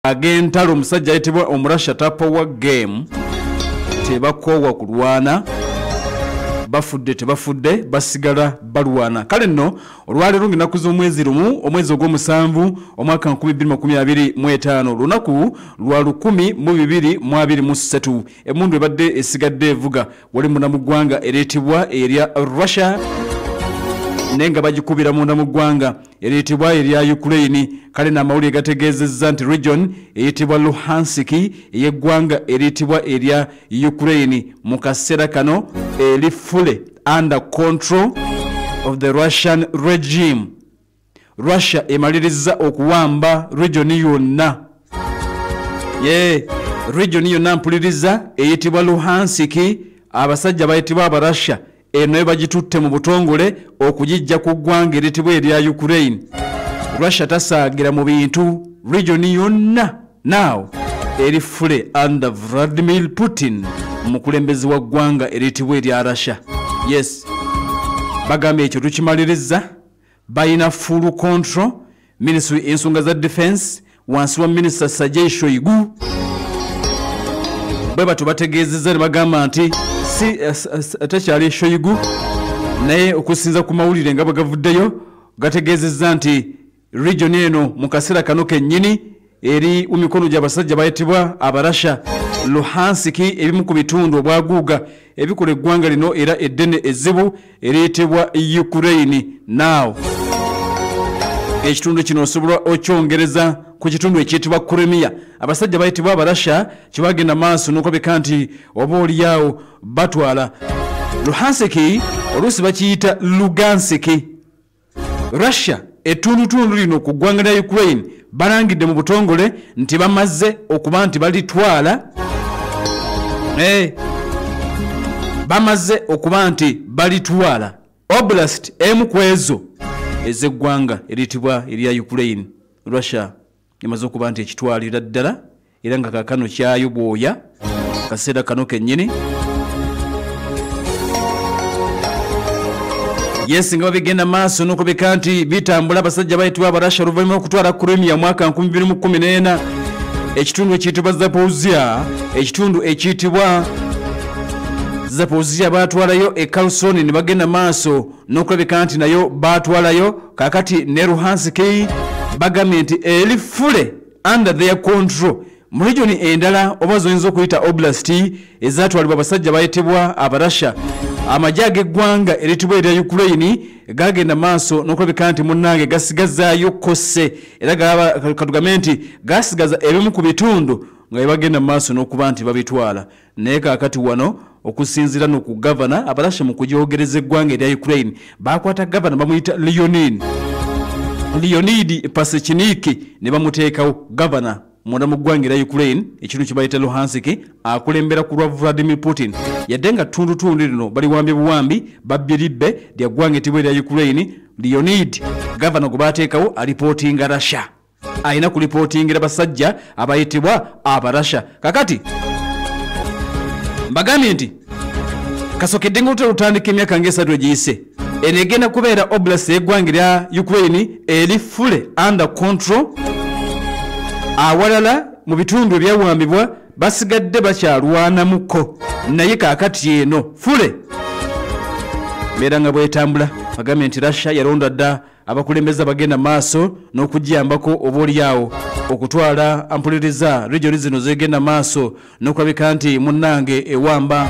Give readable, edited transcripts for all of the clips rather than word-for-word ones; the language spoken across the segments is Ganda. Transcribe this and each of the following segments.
Ag'entalo omusajja ayitibwa Omurasha tapowa game, tebakoowa kulwana, bafudde tebafudde, basigala balwana. Kale nno olwaleero ng'ennaku z'omwezi 1 omwezi ogw'omusanvu omwaka 2025, lunaku lwa 1223, emundu ebadde esigadde evuga wali munda mu ggwanga ereetibwa erya Russia, naye nga bagikubira munda mu ggwanga eriyitibwa erya Ukraine. Kale n'amawulire gategeezezza nti region eyitibwa Luhansk ey'eggwanga eriyitibwa erya Ukraine mu kaseera kano eri fully under control of the Russian regime. Russia emaliriza okuwamba region yonna, ye region yonna mpuliriza eyitibwa Luhansk. Abasajja bayitibwa Abarasha eno bagitutte mu butongole okugijja ku ggwanga eritibwa erya Ukraine. Russia tasaagira mu bintu, region yonna now eri fully under Vladimir Putin, omukulembeze wa ggwanga eritibwa erya Russia. Yes, bagambye ekyo tukimaliriza, balina full control. Ministry ensonga za defense wansi wa Minisita Sergei Shoigu bwe batyo bategeezezza ne bagamba nti si tekyali Shoigu, naye okusinza ku mawulire nga bwe gavuddeyo gategeezezza nti region eno mu kaseera kano kennyini eri mu mikono gy'abasajja bayitibwa Abarasha. Luhansk ebimu ku bitundu obwaguuga ebikola eggwanga lino era eddene ezzibu eriyitibwa Ukraine. Now ekitundu kino osobola okyongereza ku kitundu ekiyitibwa Crimea. Abasajja bayitibwa Abarasha kyebagenda maaso n'okwabika nti oba oliawo batwala Luhansk, oluusi bakiyita Lugansk. Russia ettundutundu lino ku ggwanga lya Ukraine balangidde mu butongole nti bamaze okuba nti balitwala, bamaze okuba nti balitwala oblast emu ku ezo ez'eggwanga eriyitibwa erya Ukraine. Russia emaze okuba nti ekitwalira ddala era nga kaakano kyayo bwoya kaseera kano kennyini. Yes, nga babigenda maaso n'okubika nti bitambula. Abasajja bayitibwa Abarasha oluvannyuma lw'okutwala Crimea mwaka 2014, ekitundu ekiyitibwa Zaporizhia, ekitundu ekiyitibwa Zaporizhia baatwalayo e Kherson ne bagenda maaso n'okulabika nti nayo baatwalayo. Kaakati ne Luhansk bagambye nti eri fully under their control. Mu region endala oba zoyinza okuyita oblast ezatwalibwa abasajja bayitibwa Abarasha, amagye ag'eggwanga eritibwa erya Ukraine gagenda maaso n'okulabika nti munnange gasigazaayo kose, era katugambe nti gasigaza ebimu ku bitundu nga bebagenda maaso n'okuba nti babitwala. Naye kaakati wano okusinziira no ku gavana, Abarasha mu kujogereza eggwanga erya Ukraine bakwata gavana bamuyita Leonid Pasechniki ne bamuteekawo gavana munda mu ggwanga erya Ukraine, ekintu kye bayita Luhansk, akulembera ku lwa Vladimir Putin. Yadde nga ttundutundu lino baliwambye buwambi, babbye libbe lya ggwanga etibwa erya Ukraine, Leonid gavana gwe baateekawo alipootinga Russia, alina kulipootingira basajja abayitibwa Abarasha. Kakati mbagambye nti kasokedde nga olutalo lutandika emyaka ng'esatu egiyise, eno egenda kubeera oblast y'eggwanga erya Ukraine eri fully under control. Awalala mu bitundu ebyawambibwa basigadde bakyalwanamuko, naye kaakati eno fully mbeera nga bwetambula. Bagambye nti Russia yalonda dda abakulembeze bagenda maaso n'okugiyambako oba oliawo okutwala ampuliriza region zino zegenda maaso n'okulabika nti munnange ewamba.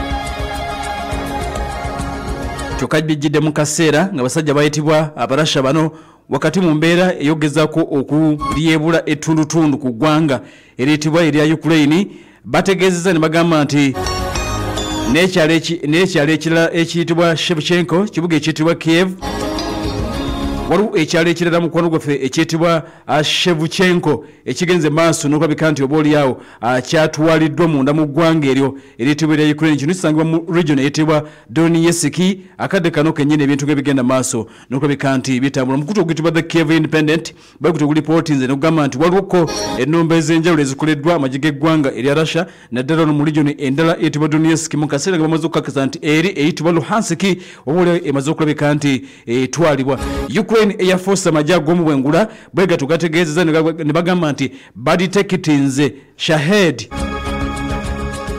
Kyokka bijjidde mu kaseera nga basajja bayitibwa Abarasha bano wakati mu mbeera eyogezaako okulyebula ettundutundu ku ggwanga eriyitibwa erya Ukraine, bategeezezza ne bagamba nti n'ekyalo ekirala ekiyitibwa Shevchenko, kibuga ekiyitibwa Kiev, waliwo ekyalo ekirala mukwano gwaffe ekiyitibwa Shevchenko ekigenze maaso n'okulabika nti oba oliawo kyatwaliddwa munda mu ggwanga eryo eriyitibwa erya Ukraine. Kino kisangibwa mu region eyitibwa Donetsk. Akadde kano kennyini ebintu nga bigenda maaso n'okulabika nti bitambula. Mukutu oguyitibwa The Kiev Independent baguti ogulipootinze n'okugamba nti waliwoko ennumba ez'enjawulo ezikoleddwa amagye g'eggwanga erya Russia, naddala ono mu region endala eyitibwa Donetsk, mu kaseera nga bamaze okukakasa nti eri eyitibwa Luhansk oba oliawo emaze okulabika nti etwalibwa. Ukraine Ukraine Air Force amagye ag'omubwengula bwe gato gategeezezza ne bagamba nti badetectinze Shahed.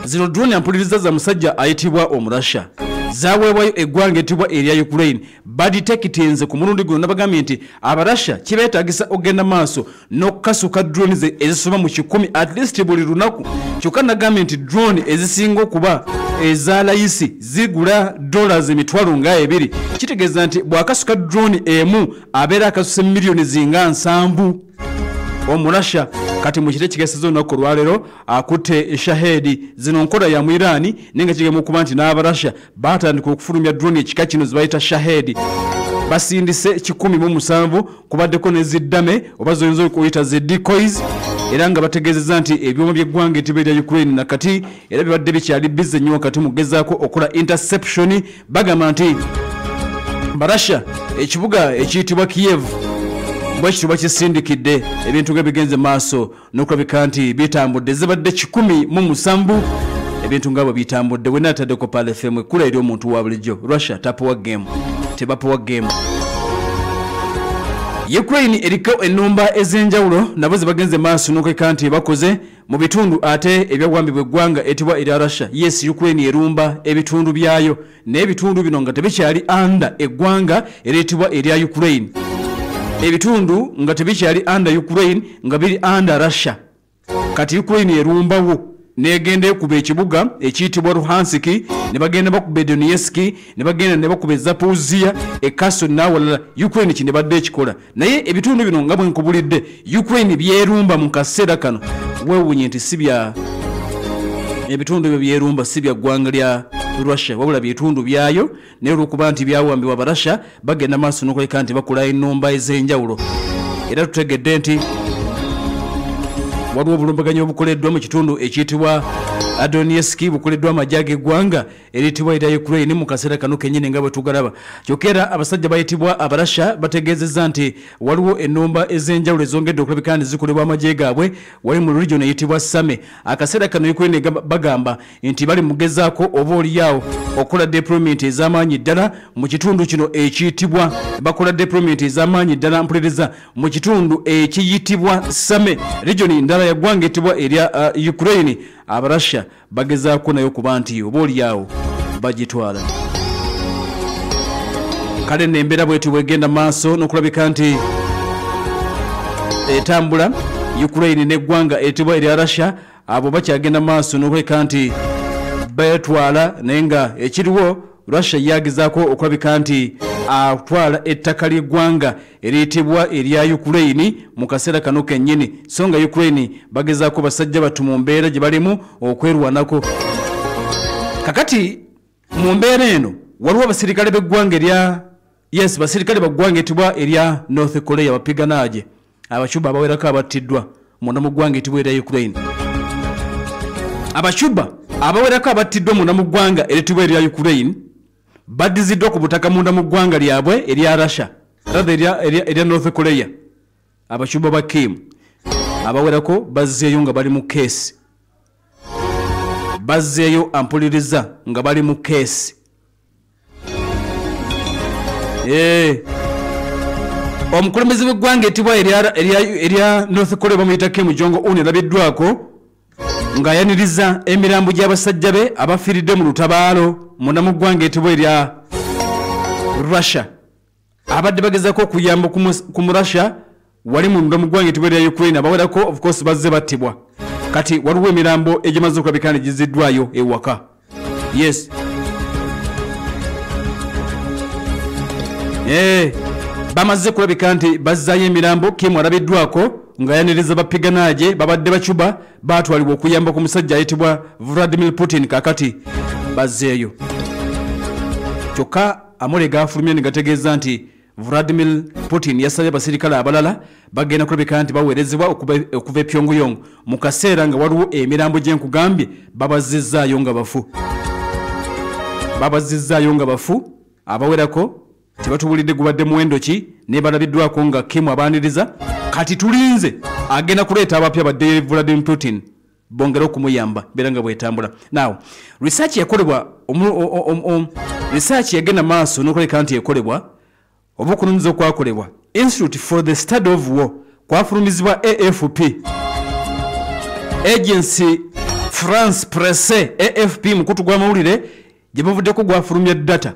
Zino drone ampuliriza za musajja ayitibwa Omurasha zaweebwayo eggwanga etibwa erya Ukraine, badetectinze ku mulundi guno nabagambye nti Abarasha kibeetagisa ogenda maaso n'okukasuka drone ze ezisoma mu 100 at least buli lunaku. Kyokka nagambye nti drone ezisinga okuba eza layisi zigula $2,000, kitegeeza nti bw'akasuka drone emu abeera akasuse miliyoni zinga 70 Omurasha. Kati mu kiro ekikeesezza olunaku olwaleero akutte Shahedi. Zino nkola ya mu Irani, naye nga kigema okuba nti n'Abarasha baatandika okufulumya drone ekika kino ze bayita Shahedi. Basindise 117, kubaddeko ne ziddame oba zoyinza okuyita zi decoys, era nga bategeezezza nti ebyuma by'eggwanga etibwa erya Ukraine nakati era bibadde bikyali bizze nnyo wakati mu kugezaako okukola interception. Bagamba nti Barasha ekibuga ekiyitibwa Kiev bwe kityo bakisindikidde ebintu nga bigenze maaso n'okulabika nti bitambudde. Zibadde 117, ebintu nga bwe bitambudde. Wenna ataddeko Pearl FM ekkula eri omuntu wa bulijjo. Russia tapowa game, tebapowa game. Ukraine eriko ennumba ez'enjawulo nabo ze bagenze maaso n'okulabika nti bakoze mu bitundu ate ebyawambibwa eggwanga etibwa erya Russia. Yes, Ukraine erumba ebitundu byayo, naye ebitundu bino nga tebikyali under eggwanga eryetibwa erya Ukraine. Ebitundu nga tebikyali under Ukraine, nga biri under Russia. Kati Ukraine erumbawo negenda ekuba ekibuga ekiyitibwa Luhansk, ne bagenda bakuba Donetsk, ne bagenda ne bakuba Zaporizhia, e Kherson n'awalala. Ukraine kino ebadde ekikola, naye ebitundu bino nga bwe nkubulidde Ukraine byerumba mu kaseera kano, weewuunye nti si bya ebitundu ebyo byerumba si bya ggwanga lya Russia, wabula bitundu byayo, naye olw'okuba nti byawambibwa Abarasha bagenda maaso n'okuleka nti bakola ennumba ez'enjawulo. Era tutegedde nti waliwo obulumbaganyi obukoleddwa mu kitundu ekiyitibwa Donetsk, bukoleddwa amagye ag'eggwanga eriyitibwa erya Ukraine mu kaseera kano kennyini nga bwe tugalaba. Kyokka era abasajja bayitibwa Abarasha bategeezezza nti waliwo ennumba ez'enjawulo ezongedde okulabika nti zikolebwa amagye gaabwe wali mu region eyitibwa Same. Akaseera kano Ukraine bagamba nti bali mugezaako oba oliawo okukola deployment ez'amaanyi ddala mu kitundu kino ekiyitibwa, bakola deployment ez'amaanyi ddala mpuliriza mu kitundu ekiyitibwa Same, region ndala ya ggwanga etibwa erya Ukraine. Abarasha bagezaako nayo kuba nti oba oliawo bagitwala. Kale nembeera bwetyo bwegenda maaso n'okulabika nti etambula. Ukraine n'eggwanga etibwa erya Russia abo bakyagenda maaso n'okulabika nti betwala, naye nga ekiriwo Russia yagezaako okulabika nti atwala ettaka ly'eggwanga eriyitibwa erya Ukraine mu kaseera kano kennyini, so nga Ukraine bagezaako basajja batu mu mbeera gye balimu okwerwanako. Kakati mu mbeera eno waliwo abasirikale b'eggwanga erya yes, basirikale ba ggwanga etibwa erya North Korea bapiganaaje Abacuba abawerako abattiddwa munda mu ggwanga etibwa erya Ukraine. Abacuba abawerako abattiddwa munda mu ggwanga eritibwa erya Ukraine baddiziddwa ku butaka munda mu ggwanga lyabwe erya Russia, rather erya North Korea. Abacuba ba Kim abawerako bazzeeyo nga bali mu keesi, bazzeeyo ampuliriza nga bali mu keesi. Omukulembeze w'eggwanga etibwa erya North Korea bamuyita Kim Jong Un alabiddwako ng'ayaniriza emirambo gy'abasajja be abafiiridde mu lutabaalo munda mu ggwanga etibwa erya Russia. Abadde bagezaako okuyamba ku mu Russia wali munda mu ggwanga etibwa erya Ukraine, abawerako of course bazze battibwa. Kati waliwo emirambo egimaze okulabika ne giziddwayo ewaka. Yes, bamaze kulabika nti bazzaayo emirambo. Kim alabiddwako ng'ayaniriza bapiganaaje babadde Bacuba baatwalibwa okuyamba ku musajja ayitibwa Vladimir Putin, kakati bazzeeyo. Kyokka amawulire gafulumye ne gategeeza nti Vladimir Putin yasabye abasirikale abalala bagenda kulabika nti baweerezebwa okuva e Pyongyang mu kaseera nga waliwo emirambo gye nkugambye babazizzaayo nga bafu, babazizzaayo nga bafu abawerako. Tebatubulidde gubadde muwendo ki, naye balabiddwako nga Kim abaaniriza. Kati tulinze agenda kuleeta abapya badde Vladimir Putin bongere okumuyamba beera nga bwetambula. Now research yakolebwa, research yagenda maaso n'okuleka nti ekolebwa. Oba okunoonyereza okwakolebwa Institute for the Study of War kwafulumizibwa AFP, Agency France Presse, AFP mukutu gw'amawulire gye bavuddeko gwafulumya data.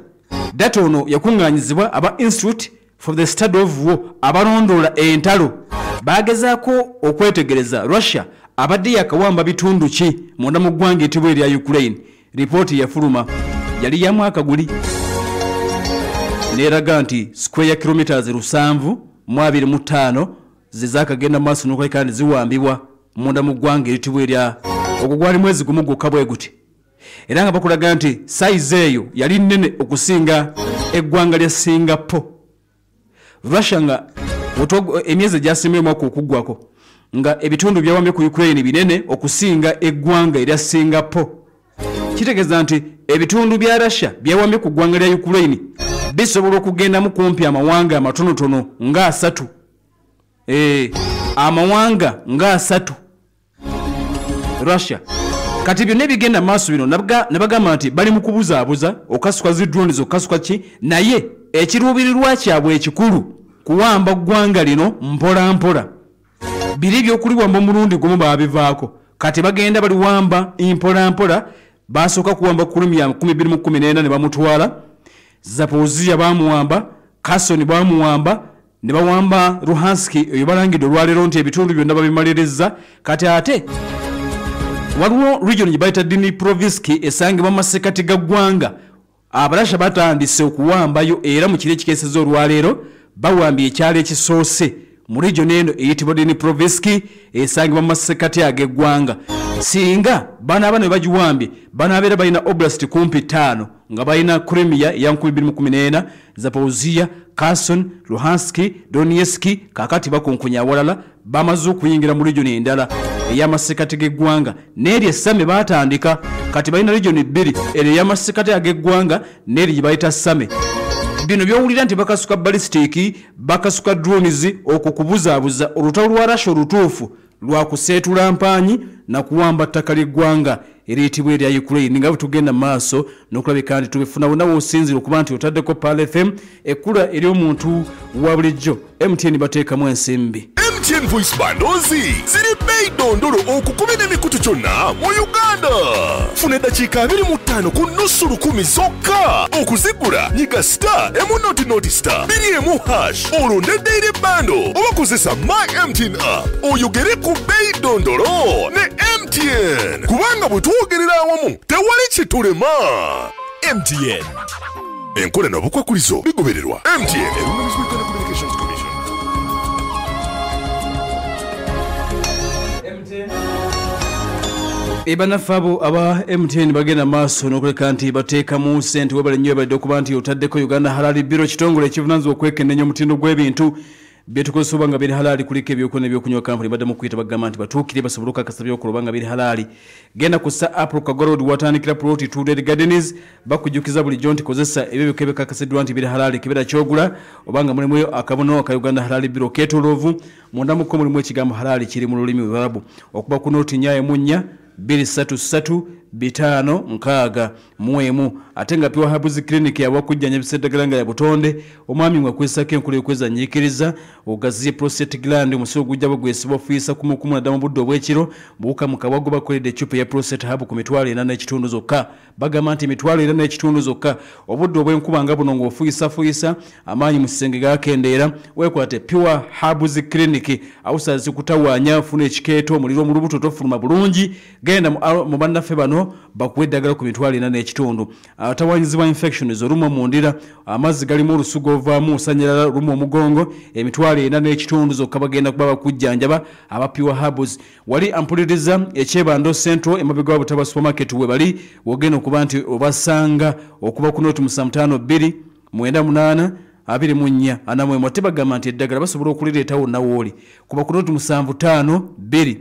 Data ono yakuŋŋaanyizibwa aba Institute for the Study of War abalondoola entalo. Bagezaako okwetegereza Russia abadde yakawamba bitundu ki munda mu ggwanga etibwa erya Ukraine. Ripooti yafuluma yali ya mwaka guli neeraga nti square kilometers 725 ze zaakagenda mu maaso n'okulabika nti ziwambibwa munda mu ggwanga eritibwa erya, ogwo gwali mwezi gumu gwokka bwe guti, era nga bakulaga nti sayizi eyo yali nnene okusinga eggwanga lya Singapore. Russia nga emyezi egyasembayo omwaka okuggwako nga ebitundu byawambye ku Ukraine binene okusinga eggwanga erya Singapore. Kitegeeza nti ebitundu bya Russia byawambye ku ggwanga lya Ukraine bisobola okugendamu kumpi amawanga amatonotono nga 3. Amawanga nga 3 Russia. Kati byonna ebigenda maaso bino nabagamba nti bali mu kubuzaabuza okasuka zi drones, okasuka ki, naye ekiruubirirwa kyabwe ekikulu kuwamba ggwanga lino mpola mpola. Biri ebyokuliwamba omulundi gumu baabivaako, kati bagenda baliwamba mpola mpola. Basooka kuwamba Crimea 2014 ne bamutwala, Zaporizhia bamuwamba, Kherson bamuwamba, ne bawamba Luhansk eyo balangidde olwaleero nti ebitundu byonna babimaliriza. Kati ate waliwo region gye bayita Dnipropetrovsk esangibwa mu masekkati ga ggwanga, Abarasha batandise okuwambayo, era mu kiro ekikeesezza olwaleero bawambye ekyalo ekisoose mu region eno eyitibwa Dnipropetrovsk esangibwa mu masekkati ag'eggwanga. Singa banaaba ne bagiwambye banaabeera balina oblast kumpi 5 nga balina Crimea eya 2014, Zaporizhia, Kherson, Luhansk, Donetsk. Kaakati bakunkunya awalala, bamaze okuyingira mu region endala ey'amasekkati g'eggwanga n'eri essame baatandika. Kati balina region 2, eno ey'amasekkati ag'eggwanga n'eri gye bayita Same. Bino by'owulira nti bakasuka ballistic, bakasuka drones, okwo kubuzaabuza. Olutalo lwa Russia olutuufu lwakuseetula mpaanyi na kuwamba ttaka ly'eggwanga eriyitibwa erya Ukraine. Nga bwe tugenda mu maaso n'okulabika nti tubifuna wonna w'osinziira okuba nti otaddeko Pearl FM, ekkula ery'omuntu wa bulijjo. MTN bateekamu ensimbi. MTN Voice Bundles ziri bbeeyi ddondolo okukubira emikutu gyonna mu Uganda. Funa eddakiika 25 ku nusu 1000 zokka. Okuzigula nyiga star emu noti noti star 2 hash olwo neddeire bundle oba kozesa My MTN app oyogere ku bbeeyi ddondolo ne MTN, kubanga bwe twogerera awamu tewali kitulema. MTN enkola n'obukwakulizo bigobererwa. MTN erungamizibwa Uganda Communications Commission. Ebannaffe abo aba MTN bagenda maaso n'okuleka nti bateekamu ssente. Webale nnyo, webalidde okuba nti otaddeko Uganda Halal Bureau, kitongole ekivunaanyizibwa okwekenneenya omutindo gw'ebintu byetukozesa oba nga biri halaali, kuliko ebyokulya n'ebyokunywa. Kampuni badde mu kuyita bagamba nti batuukire basobole okukakasa byokola oba nga biri halaali. Genda ku Sir Apollo Kaggwa Road watandikira plot 2 Red Gardens. Bakujjukiza bulijjo nti kozesa ebyo byokka ebikakasiddwa nti biri halaali. Kibera kyogula oba nga mulimu akabonero aka Uganda Halal Bureau keetooloovu, munda mukko mulimu ekigambo halaali kiri mu lulimi Luarabu. Okuba ku nooti 4 4 2 3 3 5 6 1. Ate nga Pure Herbs Clinic yawakujjanjabisa eddagala nga ya butonde, omwami ng'akwesako enkola y'okwezanyiikiriza, ogaziye prostate gland, omusi ogujja bagwesibwa ofuuyisa kumukumu naddala mu budde obw'ekiro. Buwuka mu kawago bakoledde eccupa ya prostate herb ku 45,000 zokka. Bagamba nti 45,000 zokka. Obudde obw'enkuba nga buno ng'ofuuyisafuuyisa amaanyi mu kisenge gakendeera, weekwate Pure Herbs Clinic. Awusazi kutawaanya, funa ekikeeto, omuliro mu lubuto tofuluma bulungi, genda mu bannaffe bano bakuwa eddagala ku 45,000. Atawanyizibwa infections, olumwa mu ndira, amazzi galimu olusugu ovaamu osanyalala, olumwa omugongo, 45,000 zokka bagenda kuba bakujjanjaba aba Pure Herbs. Wali ampuliriza ekyebando Central emabega wa Butaba Supermarket we bali, wogenda okuba nti obasanga okuba ku noti 752 98 24 41. Tebagamba nti eddagala basobola okulireeta wonna wooli, kuba ku noti 752 98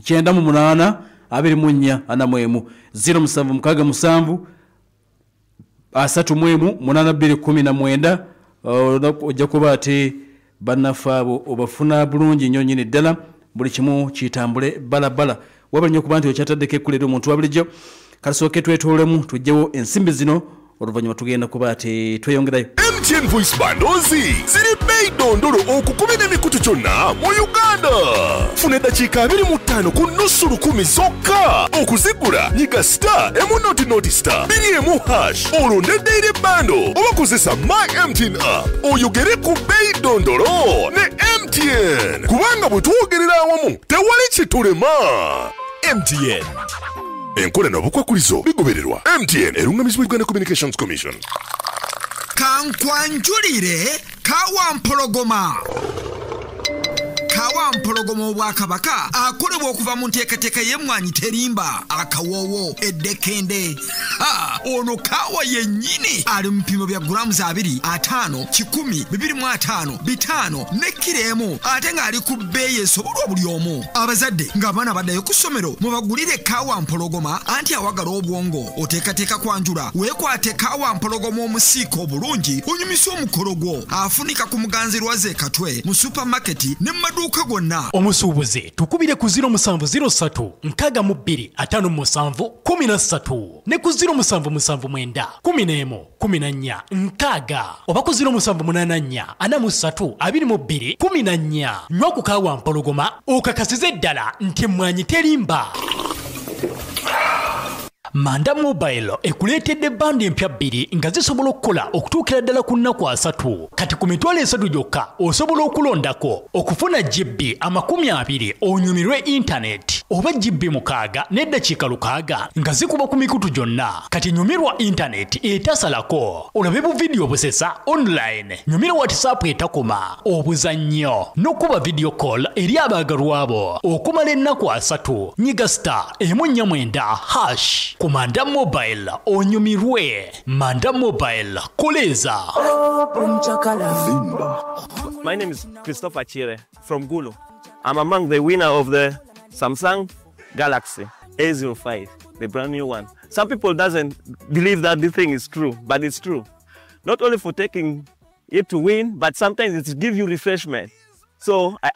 24 41 0767 31 82 19. Ojja kuba ate bannaffe abo obafuna bulungi nnyo nnyini ddala, buli kimu kitambule balabala. Wabali nnyo okuba nti okyataddeko ekkulera omuntu wa bulijjo. Kasooke twetoolemu tugyewo ensimbi zino Oluvannyuma tugenda kuba ate tweyongerayo. MTN Voice Bundles ziri bei dondolo okukumi n'emikutu kyonna mu Uganda. Funa eddakiika 25 ku nusu lukumi zokka. Okuzigula nyiga star emu noti noti star bbiri emu hash olonde daily bundle oba kozesa My MTN app oyogere ku bei dondolo ne MTN, kubanga bwe twogerera awamu tewali kitulema. MTN enkola n'obukwakulizo bigobererwa. MTN erungamizibwa Uganda Communications Commission. Kankwanjulire kawampologoma. Kawampologoma obwakabaka akolebwa okuva mu nteekateeka y'emmwanyi terimba, akawoowo, eddekende. Ono kawa yennyini ali mu bipimo bya grams 2, 5, 100, 250, 5 ne kilo emu, ate ng'ali ku bbeeyi esobolwa buli omu. Abazadde ng'abaana baddayo ku ssomero mubagulire kawampologoma anti awagala obwongo. Oteekateeka kwanjula, weekwate kawampologoma omusiike obulungi onyumise omukolo gwo. Afunika ku Muganzi Lwaze Katwe mu supamaketi ne mu maduuka gonna. Omusuubuzi tukubire ku 0703 62 57 13 ne ku 0779 11 14 6 oba ku 0784 43 22 14. Nywa ku kawampologoma okakasize ddala nti emmwanyi terimba. Manda Mobile ekuleetedde bandi empya 2 nga zisobola okukola okutuukira ddala ku nnaku 3. Kati ku mitwalo 3 gyokka osobola okulondako okufuna GB 20 onyumirwe internet oba GB 6 n'eddakiika 6 nga zikuba ku mikutu gyonna. Kati nyumirwa internet etasalako, olabe bu vidiyo busesa online, nyumirwa WhatsApp etakoma, obuzannyo n'okuba video call eri abaagalwa okumala ennaku 3. Nyiga star 4 hash. Manda Mobile onyumirwe. Manda Mobile koleza. My name is Christopher Chire from Gulu. I'm among the winner of the Samsung Galaxy A05, the brand new one. Some people doesn't believe that this thing is true, but it's true. Not only for taking it to win, but sometimes it gives you refreshment. So I